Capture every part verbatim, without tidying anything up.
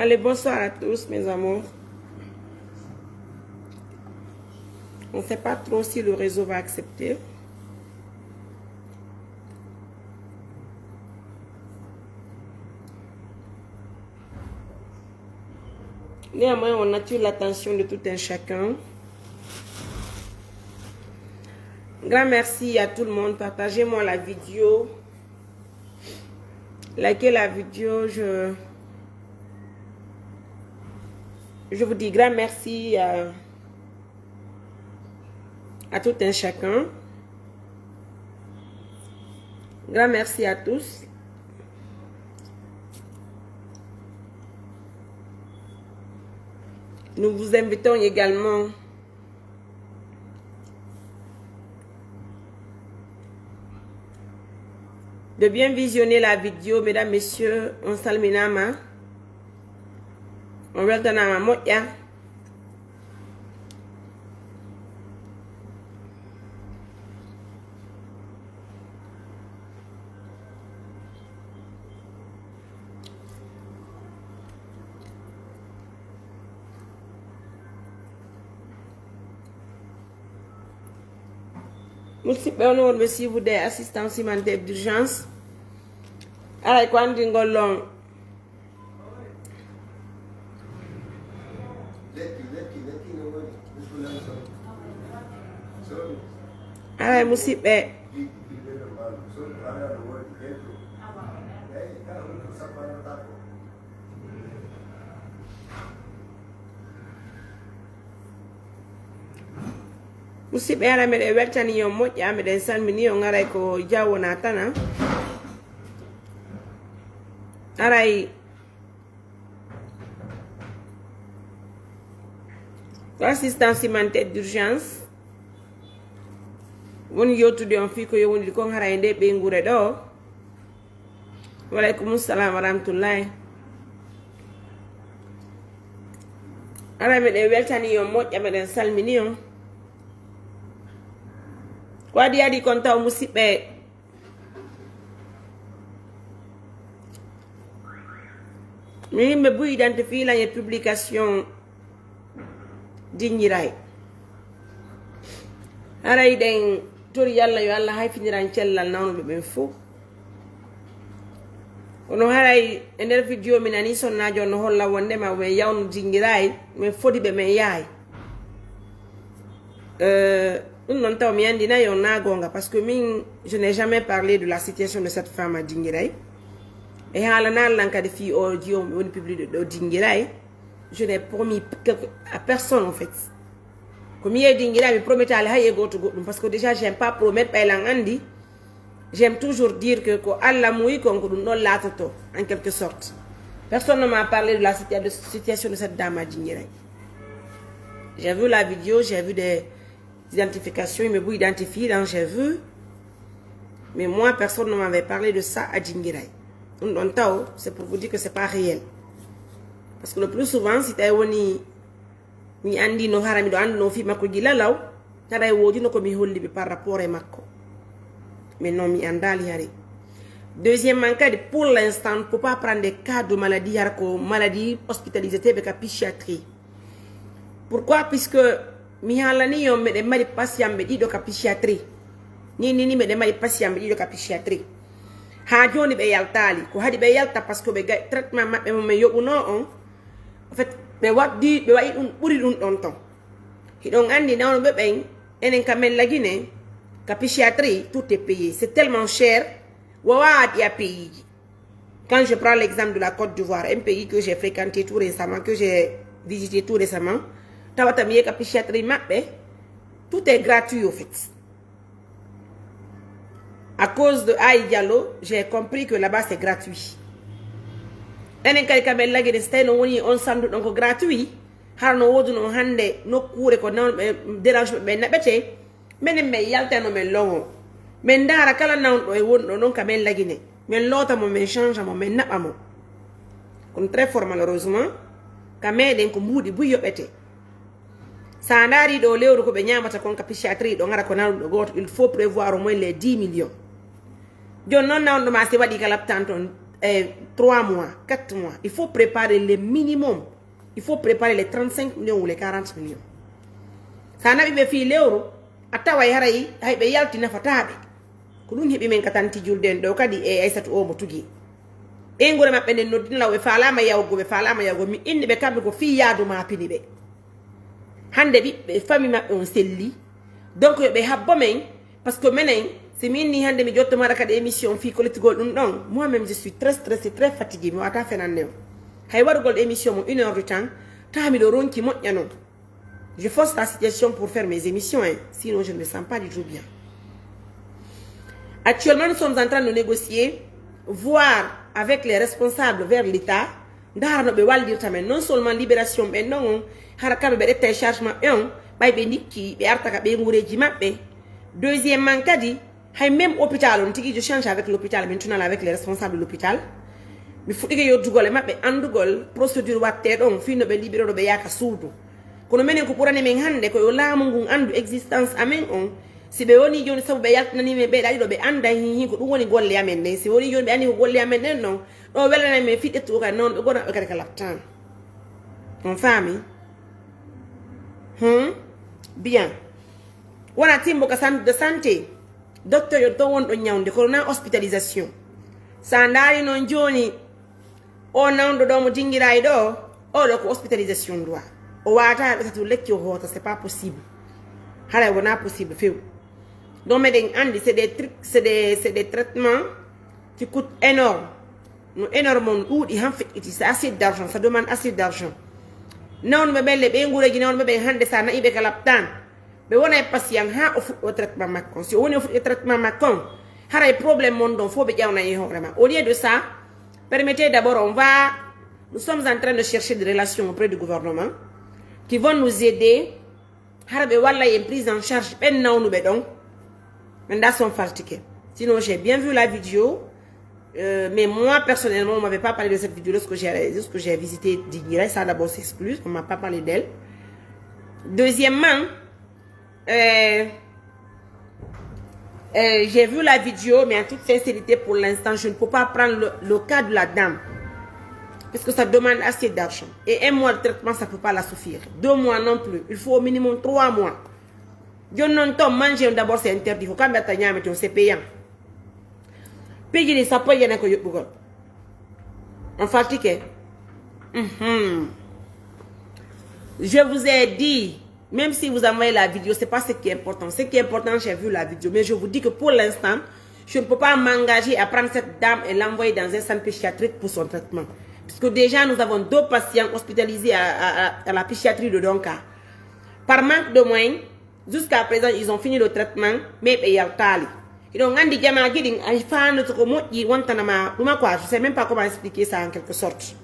Allez, bonsoir à tous, mes amours. On ne sait pas trop si le réseau va accepter. Néanmoins, on attire l'attention de tout un chacun. Grand merci à tout le monde. Partagez-moi la vidéo. Likez la vidéo. Je, je vous dis grand merci à, à tout un chacun. Grand merci à tous. Nous vous invitons également de bien visionner la vidéo, mesdames, messieurs, on salminama, on weltanama moƴƴa. Musidɓe, on wonɓe suivre des assistances humanitaires d'urgence. Aray ko anndi ngol on. Aray musidɓe. Musidɓe, aray meɗen weltani on moƴƴa, meɗen salmini on, aray ko jawwona tana. Aray ko assistance humanitaire d'urgence woni yewtude on fii ko yowondiri kon hara e nde ɓeynguure ɗo. Waleykum salam wa rahmatullahi. Aray meɗen weltani on moƴƴa, meɗen salmini on. Ko adi adi kon taw musidɓe. Min yimɓe buy identifie lan e publication Dingiray. Haray ɗen tori Yalla yo Allah hayfiniran cellal nawnuɓe ɓen fow. Kono haray e nder video mi nani sonnaajo on no holla wondema men yawno Dingiray, men fodi ɓe men yahay. Euh, ɗum noon taw mi anndi nayi on naa goonga, parce que min, je n'ai jamais parlé de la situation de cette femme à Dingiray. E haalanaali lan kadi fii o jiyo woni public ɗo Dingiray. Je n'ai promis quelque, à personne en fait. Ko mi yehi Dingiray, mi prometaali hay e gooto goɗɗum, parce que déjà j'aime pas promettre, ɓay lan anndi. J'aime toujours dire que ko Allah muuyi kon ko ɗum ɗon laatoto, en quelque sorte. Personne ne m'a parlé de la situa-, de situation de cette dame à Dingiray. J'ai vu la vidéo, j'ai vu des identifications, il me vous identifie, donc j'ai vu. Mais moi, personne ne m'avait parlé de ça à Dingiray. Ɗum ɗon taw, c'est pour vous dire que c'est pas réel. Parce que le plus souvent, si tawi woni mi anndi no hara, miɗo anndi no fii makko gila law, haray woodi no ko mi holli ɓe par rapport e makko. Mais non, mi anndaali hari. Deuxièmement kadi, pour l'instant, on peut pas prendre des cas de maladie, hara ko maladie hospitalisé teɓe ka psychiatrie. Pourquoi? Puisque mi haalani on, meɗen mari patient ɓe ɗiɗo ka psychiatrie. Ni, ni, ni, meɗen mari patient ɓe ɗiɗo ka psychiatrie. Haa jooni ɓe yaltaali. Ko haɗi ɓe yalta, parce que ɓe ga-, traitement maɓɓe mo men yoɓunoo on, en fait, ɓe waɗdi, ɓe waɗi ɗum ɓuri ɗum ɗon ton. Hiɗon anndi nawnuɓe ɓen, enen ka men Lagine, ka psychiatrie, tout est payé. C'est tellement cher, wawa aɗi a pays ji. Quand je prends l'exemple de la Côte d'Ivoire, un pays que j'ai fréquenté tout récemment, que j'ai visité tout récemment, tawata mi yehi ka psychiatrie maɓɓe, tout est gratuit au fait. À cause de Aï Diallo, j'ai compris que là-bas c'est gratuit. Enen kadi ka men Lagine, si tawi no woni on sandu ɗon ko gratuit, hara no woodunoo hannde nokkuure ko nawnuɓe, dérange ɓe naɓete, menen men yaltano men lowo. Men ndaara kala nawnuɗo e wonɗo non ka men Lagine. Men loota mo, men change mo, men naɓa mo. Kono très fort malheureusement, ka meɗen ko mbuuɗi buy yoɓete. Sa ndaari ɗo lewru ko ɓe ñaamata kon ka psychiatrie ɗo ngara ko nawnuɗo gooto, il faut prévoir au moins les dix millions. Jooni non nawnuɗo ma si waɗi ka laptan ton, eh, trois mois, quatre mois. Il faut préparer le minimum. Il faut préparer les trente-cinq millions ou les quarante millions. Sa naɓi ɓe fii lewru, a taway haray hay ɓe yalti nafataaɓe. Ko ɗun heɓi men ka tanti julde en ɗo kadi e Aysatu o mo tugi. Ɓeynguure maɓɓe nden noddina law, ɓe faalaama yawgo, ɓe faalaama yawgo. Mi inni ɓe kamɓe ko fii yaadu maapini ɓe. Hande ɓiɓɓe fami maɓɓe on selli. Donc yo ɓe habbo men, parce que menen, si mi inni hande mi jotto maɗa kadi émission fii kollitigol ɗun ɗon, moi-même je suis très stressé, très fatigué, mi wata fenande on. Hay waɗugol émission mo une heure de temps, taha miɗo ronki moƴƴa non. Je force la situation pour faire mes émissions, hein. Sinon je ne me sens pas du tout bien. Actuellement, nous sommes en train de négocier, voir avec les responsables vers l'État, ndaara no ɓe wallirta men. Non seulement libération ɓen ɗon on, hara kamɓe ɓe ƴetta e charge maɓɓe on, ɓay ɓe ndikki, ɓe arta ka ɓeynguureeji maɓɓe. Deuxièmement kadi, hay même hôpital on tigi, je change avec l'hôpital, min tunala avec les responsables de l'hôpital. Mi fuɗɗike yoddugol e maɓɓe anndugol procédure wattee ɗon, fii no ɓe libéroro ɓe yaaka suudu. Kono menen ko ɓurani men hannde ko yo laamu ngun anndu existence amen on. Si ɓe woni jooni sabu ɓe yaltinanii men ɓee ɗiɗo ɓe annda hin hin ko ɗum woni golle amen ɗen. Si woni jooni ɓe anndi ko golle amen ɗen non, ɗo welanay men fii ƴettugo kadi nawnuɓe goo naɓɓe kadi ka laptaan. On faami? Hmm? Bien. Wona timbo ka centre de santé. Docteur yo ton wonɗo ñawnde, kono na hospitalisation. Sa ndaari non jooni, o nawndo ɗo mo dingiraa e ɗo, o ɗo ko hospitalisation droit. O waata ɓe satu lekki o hoota, c'est pas possible. Haray wona possible few. Donc meɗen anndi c'est des trucs, c'est des, c'est des traitements qui coûtent énorme. No énorme on ɗuuɗi han feƴƴiti, c'est assez d'argent, ça demande assez d'argent. Nawnuɓe ɓen le ɓeynguureeji nawnuɓe ɓen hannde sa na'i ɓe ka laptaan. Ɓe wona e patient haa o fuɗɗo traitement makko on. Si o woni o fuɗɗi traitement makko on, haray problème mon ɗon fof ɓe ƴawnay e hoore ma. Au lieu de ça, permettez d'abord, on va, nous sommes en train de chercher des relations auprès du gouvernement qui vont nous aider. Hara ɓe walla en prise en charge ɓen nawnuɓe ɗon. Maintenant sont fatigués. Sinon, j'ai bien vu la vidéo. Euh, mais moi, personnellement, on m'avait pas parlé de cette vidéo lorsque j'ai, lorsque j'ai visité Dinguiraye. Ça, d'abord, c'est exclu. On m'a pas parlé d'elle. Deuxièmement, euh, euh, j'ai vu la vidéo, mais en toute sincérité, pour l'instant, je ne peux pas prendre le, le cas de la dame. Parce que ça demande assez d'argent. Et un mois de traitement, ça peut pas la suffire. Deux mois non plus. Il faut au minimum trois mois. Jooni non, ton manger d'abord, c'est interdit. Ko kamɓe ɓe watta ñaamete on, c'est payant. Piiji ɗin sappo e jenayi ko yoɓɓugol. On fatigué. Mhm. Je vous ai dit, même si vous envoyez la vidéo, c'est pas ce qui est important. Ce qui est important, j'ai vu la vidéo. Mais je vous dis que pour l'instant, je ne peux pas m'engager à prendre cette dame et l'envoyer dans un centre psychiatrique pour son traitement. Parce que déjà, nous avons deux patients hospitalisés à, à, à, à la psychiatrie de Donka. Par manque de moyens, jusqu'à présent, ils ont fini le traitement, mais ɓe yaltaali. Hiɗon anndi jamaaji ɗin, a faandoto ko moƴƴi wontana ma ɗuma quoi. Je sais même pas comment expliquer ça en quelque sorte.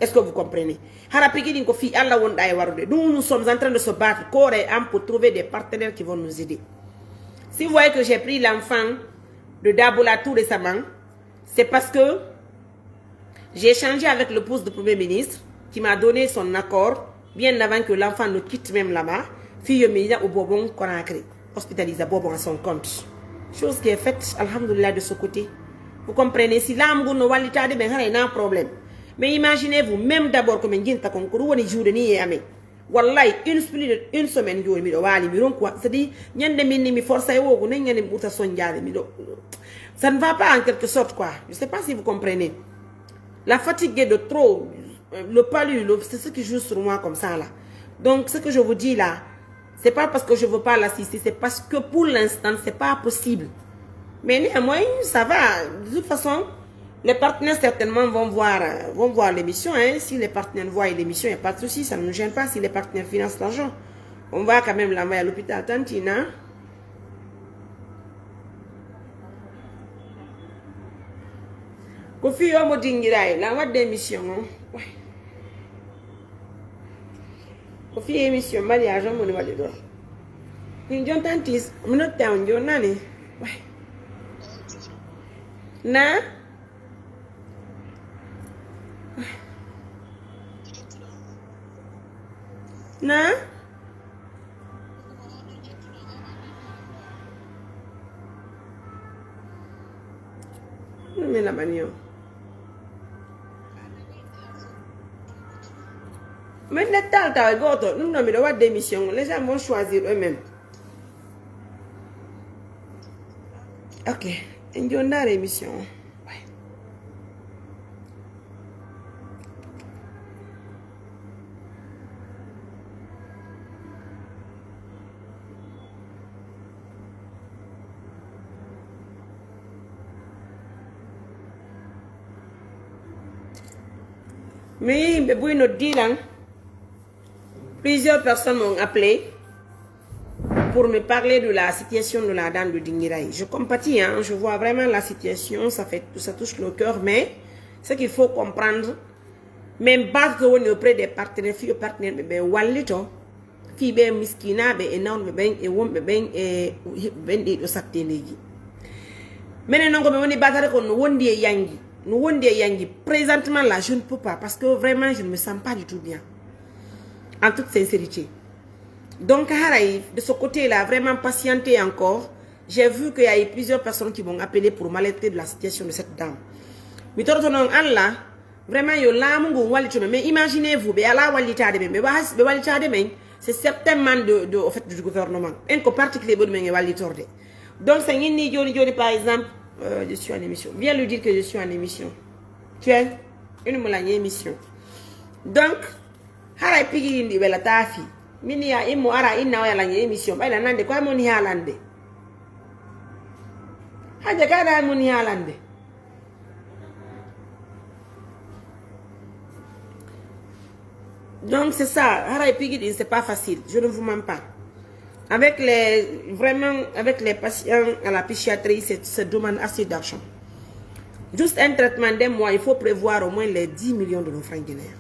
Est-ce que vous comprenez? Hara piiji ɗin ko fii Alla wonɗa e warude. Nous, nous sommes en train de se battre corps et âme pour trouver des partenaires qui vont nous aider. Si vous voyez que j'ai pris l'enfant de Dabola tout récemment, c'est parce que j'ai échangé avec l'épouse du Premier ministre qui m'a donné son accord bien avant que l'enfant ne quitte même là-bas. Fii yo mi yaɓu boobon Conakry, hospitalisa boobon à son compte. Chose qui est faite, alhamdulillah, de ce côté. Vous comprenez? Si laamu ngun no wallitaade ɓen, haray na problème. Mais imaginez-vous, même d'abord ko min jinta kon, ko ɗum woni juuɗe ni e amen. Wallahi, une, plus de une semaine jooni miɗo waali, mi ronku wa-, c'est-à-dire, ñande min ni mi forsa e woogu, nen ñande mi ɓurta sonjaade, miɗo, ça ne va pas en quelque sorte, quoi. Je sais pas si vous comprenez. La fatigue est de trop, euh, le palu, le, c'est ce qui joue sur moi comme ça, là. Donc, ce que je vous dis là, c'est pas parce que je veux pas l'assister, c'est parce que pour l'instant, c'est pas possible. Mais néanmoins, ça va. De toute façon, les partenaires certainement vont voir, euh, vont voir l'émission, hein. Si les partenaires voient l'émission, il n'y a pas de souci, ça ne nous gêne pas si les partenaires financent l'argent. On va quand même l'envoyer à l'hôpital. Tantina. Ko fii o mo dingiray, la wadde émission on. Way. Ko fii émission mariage on mo ni waɗi ɗo. Min jon tantis, mi notta on jon nani. Way. Na? Na? No mi laɓani on. Min ne taltawe goto ɗum ɗo miɗo wadde émission, les gens vont choisir eux-mêmes. Ok, en joni ndaara émission o. Mi yii yimɓe buy noddiran. Plusieurs personnes m'ont appelé pour me parler de la situation de la dame de Dinguiraye. Je compatis, hein, je vois vraiment la situation, ça fait, ça touche le cœur, mais ce qu'il faut comprendre, min bato to woni auprès des partenaires, fii yo partenaire ɓe ɓen wallito, fii ɓe miskinaaɓe e nawɓe ɓen e wonɓe ɓen e ɓen ɗi ɗo sattendeeji. Minen non ko min woni batare kon no wondi e yangi, no wondi e yangi. Présentement là, je ne peux pas parce que vraiment je ne me sens pas du tout bien. En toute sincérité. Donc, haray, de ce côté-là, vraiment patienter encore. J'ai vu qu'il y a eu plusieurs personnes qui m'ont appelé pour m'alerter de la situation de cette dame. Mi toroto non Allah, vraiment yo laamu ngun wallito men. Mais imaginez-vous, ɓe alaa wallitaade men, ɓe waasi ɓe wallitaade men, c'est certainement de, de, au fait, du gouvernement. En ko particulier ɓuri men e wallitorde. Donc, so ñinni joni joni, par exemple, euh, je suis en émission. Viens lui dire que je suis en émission. Tu es une moulagne émission. Donc, haray pigi ɗin ɗi welataa fii. Min ya immo ara inna o yalan e émission. Ɓayla nande ko hay moni haalande. Hajja ka da moni haalande. Donc c'est ça, haray pigi ɗin, c'est pas facile, je ne vous mens pas. Avec les, vraiment, avec les patients à la psychiatrie, c'est, ça demande assez d'argent. Juste un traitement d'un mois, il faut prévoir au moins les dix millions de nos francs guinéens.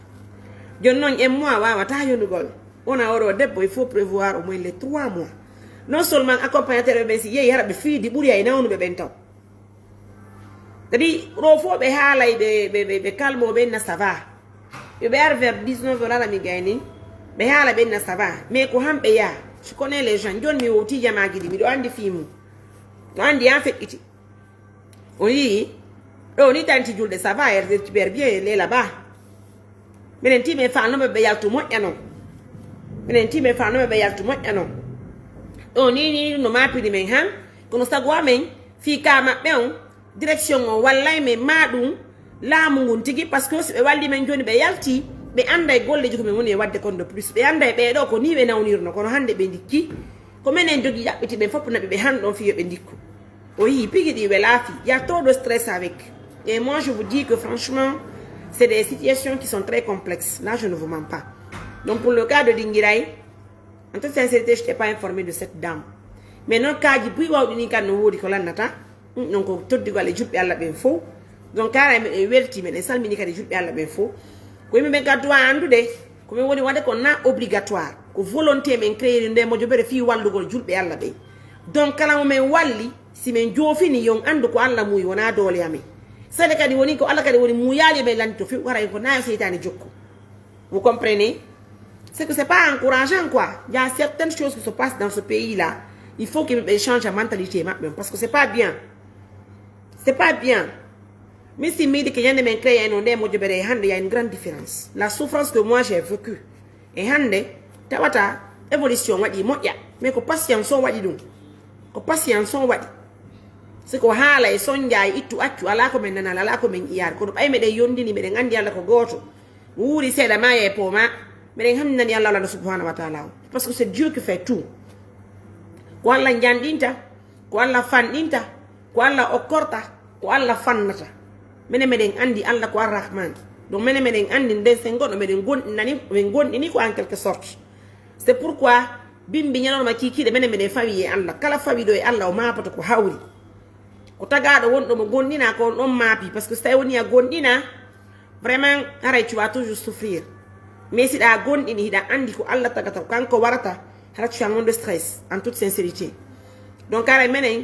Joni non, un mois wawata yonugol. Wona oɗo debbo, il faut prévoir au moins les trois mois. Non seulement accompagnateur ɓe ɓen si yehi hara ɓe fiidi ɓuri ay nawnuɓe ɓen taw. Kadi ɗo fof ɓe haalay ɓe ɓe ɓe ɓe kalmo ɓen na ça va. Yo ɓe ar vers dix-neuf heures, ala mi gayni. Ɓe haala ɓen na ça va. Mais ko han ɓe yaa. Je connais les gens. Joni mi wowti jamaaji ɗi. Miɗo andi fii mum. No andi an feƴƴiti. O yii. Ɗo ni tanti julde ça va, elle récupère bien, elle est là-bas. Minen ti men faalno ɓe ɓe yaltu moƴƴa non. Minen ti men faalno ɓe ɓe yaltu moƴƴa non. Ɗo ni ni no maapiri men han. Kono sago amen fii ka maɓɓe on. Direction o wallay men ma ɗum laamu ngun tigi, parce que si ɓe walli men jooni ɓe yalti, ɓe annday golleeji ko men woni e waɗde kon de plus. Ɓe annday ɓee ɗoo ko nii ɓe nawnirno, kono hannde ɓe ndikki. Ko menen jogii ƴaɓɓiti ɓen fof naɓi ɓe han ɗon fii yo ɓe ndikku. O yii pigi ɗi welaa fii. Il y a trop de stress avec. Et moi, je vous dis que franchement, c'est des situations qui sont très complexes. Là, je ne vous mens pas. Donc, pour le cas de Dinguiraye, en toute sincérité, je n'étais pas informé de cette dame. Mais non, kaaji buy wawɗi ni kan no woodi ko lannata. Ɗum ɗon ko toddigol e julɓe Allah ɓen fof. Donc, kara meɗen welti, meɗen salmini kadi julɓe Allah ɓen fof. Ko yimɓe ɓen kadi duwa anndude, ko min woni waɗde ko na obligatoire. Ko volonté men créer nde mojobere fii wallugol julɓe Allah ɓen. Donc, kala mo men walli, si men joofini, yon anndu ko Allah muuyi, wonaa doole amen. Sade kadi woni ko Allah kadi woni muuyaali e men lanndito fii, haray ko na e seytaane jokku. Vous comprenez? C'est que c'est pas encourageant, quoi. Il y a certaines choses qui se passent dans ce pays-là. Il faut que les change la mentalité, ma-, parce que c'est pas bien. C'est pas bien. Mais si midi que y a des mecs créés, non, des mots de béré, il y a une grande différence. La souffrance que moi j'ai vécue, et hande, tawata, évolution, on dit, moi, ya, mais que patience, on dit, donc, que patience, on dit. C'est que, hala, et son, ya, et tout, actu, ala, comme, nana, ala, comme, hier, que, ay, mais des yondini, mais des, andi, ala, que, goto. Wuuri seeɗa ma e poma. Miɗen hamminani Allah, Allah subhanahu wa ta'ala on. Parce que c'est Dieu qui fait tout. Ko Allah njanɗinta, ko Allah fanɗinta, ko Allah okkorta, ko Allah fannata. Menen meɗen anndi Allah ko Ar-Rahman. Donc menen meɗen anndi nden sen goɗɗo meɗen gonɗinani, men gonɗini ko en quelque sorte. C'est pourquoi bimbi ñalorma kiikiiɗe menen meɗen fawi e Allah. Kala fawiɗo e Allah o maapoto ko hawri. Ko tagaaɗo wonɗo mo gonɗina ko on ɗon maapi. Parce que si tawi woni a gonɗina, vraiment, haray tu vas toujours souffrir. Mais si ɗa gonɗini, hiɗa anndi ko Allah tagata, ko kanko warata, hara tu as moins de stress, en toute sincérité. Donc, haray menen,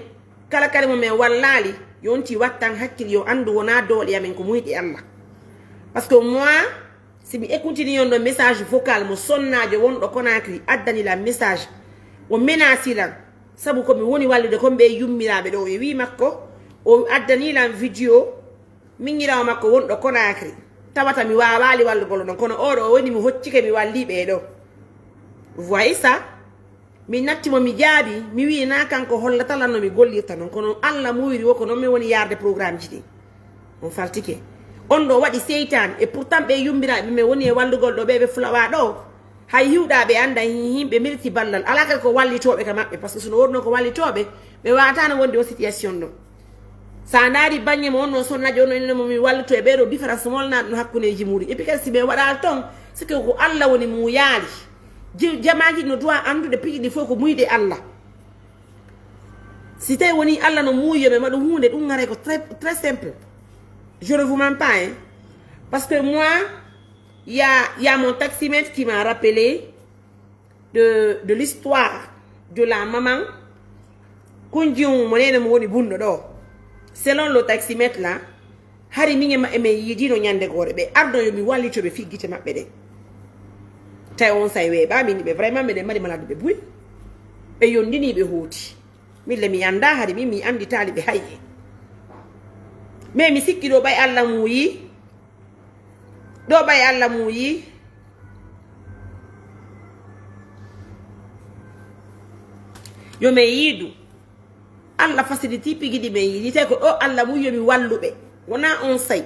kala kadi mo men wallaali, yonti wattan hakkil, yo anndu wona doole amen ko muyɗi Allah. Parce que moi, si mi écoutini on ɗo message vocal mo sonnaajo wonɗo Conakry, addani lan message, o menasi lan, sabu ko mi woni wallude kon ɓe yummiraaɓe ɗo, e wi makko, o addani lan vidéo, miñiraawo makko wonɗo Conakry, tawata mi waawaali wallugol onon, kono oɗo o woni mi hoccike mi wallii ɓee ɗoo. Vous voyez ça? Mi natti mo mi jaabi, mi wi'i naa kanko hollata lan no mi gollirta non, kono Alla muuyiri wo ko non mi woni yaarde programme ji ɗin. On faltike. On ɗoo waɗi seytaane, et pourtant ɓee yummbiraaɓe men woni e wallugol ɗoo ɓee ɓe fulawaa ɗoo. Hay hiwɗaa ɓe annda hi-, himɓe milti ballal. Alaa kadi ko wallitooɓe ka maɓɓe, parce que so no wonno ko wallitooɓe, ɓe waataano wonde o situation ɗoo. Sa ndaari baŋŋe mo wonno sonnaajo on, on mo mi wallito e ɓee ɗoo différence molnaaɗo no hakkundeeji muuɗum. Et puis kadi si ɓe waɗaali ton, c'est que ko Alla woni muuyaali. Ji-, jamaaji no droit anndude piiji ɗi fof ko muuyɗe Alla. Si tawi woni Alla no muuyi yo ɓe waɗu huunde, ɗum ngaray ko très, très simple. Je ne vous mens pas, hein. Parce que moi, il y a, il y a mon taximètre qui m'a rappelé de, de l'histoire de la maman Kunjiyun mo neene mo woni bunɗo ɗoo. Selon le taximètre là, hari min e ma-, emen yiidino ñande goore ɓe arno yo mi wallito ɓe fii gite maɓɓe ɗen. Tawi on say weeɓa min ɓe vraiment meɗen mari malade ɓe buy. Ɓe yondini ɓe hooti. Min le mi annda hari min mi annditaali ɓe hayye. Mais mi sikki ɗoo ɓay Alla muuyi. Ɗoo ɓay Alla muuyi. Yo men yiidu. Alla fasiliti pigi ɗi men yiidi. Tawi ko ɗoo Alla muuyi yo mi wallu ɓe. Wonaa on say.